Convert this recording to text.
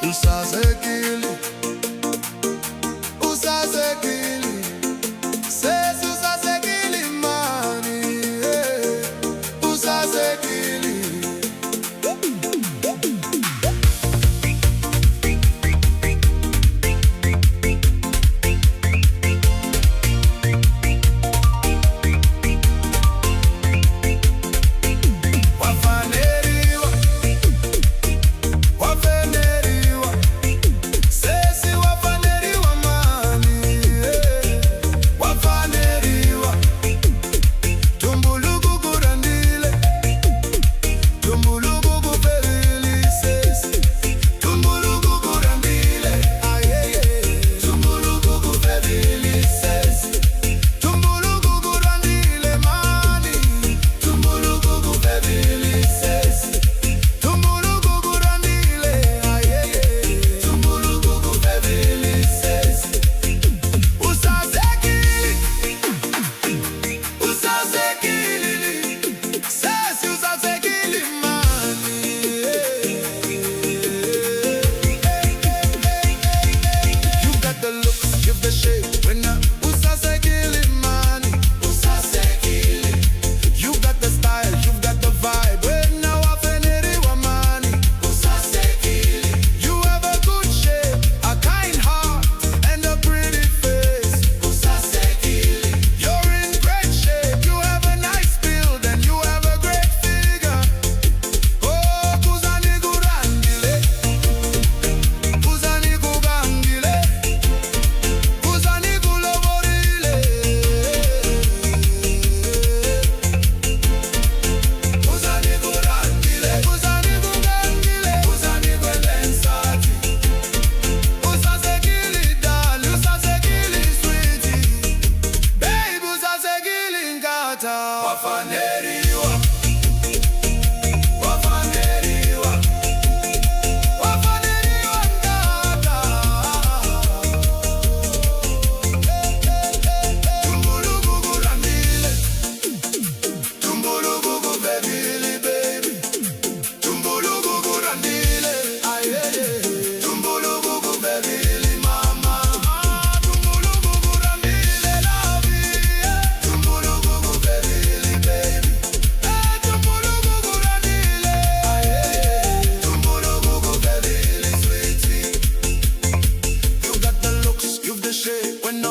Usasekile, usasekile, sesi usasekile mani, eh, usasekile. Wafaneriwa, wafaneriwa, sesi wafaneriwa mani, eh, wafaneriwa. Tumbulukukurandile, tumbulukukuphelile sesi, tumbulukukurandile, ayeye, tumbulukukuphelile sesi, tumbulukukurandile mani, tumbulukukuphelile sesi, tumbulukukurandile, ayeye, tumbulukukuphelile sesi. Usasekile, usasekile, sesi usasekile mani. You got the looks, you've the shape. When usasekile mani, usasekile. You got the style, you've got the vibe. When wafaneriwa mani, usasekile. You have a good shape, a kind heart, and a pretty face. Usasekile. You're in great shape. You have a nice build and you have a great figure. Oh, kuzani kurandile, kuzani kugangile, kuzani kuloborile. Kuzani kurandile, kuzani kugangile, kuzani kwelensati. Usasekile dali, usasekile sweetie. Babe, usasekile nkata. Wafaneriwa, wafaneriwa, wafaneriwa nkata. Tumbulukukurandile, tumbulukukubebili baby. Tumbulukukurandile, ayeye. Tumbulukukubebili mama. Tumbulukukurandile lovey. Tumbulukukubebili baby. Tumbulukukurandile, ayeye. Tumbulukukubebili sweetie. You got the looks, you've the shape. When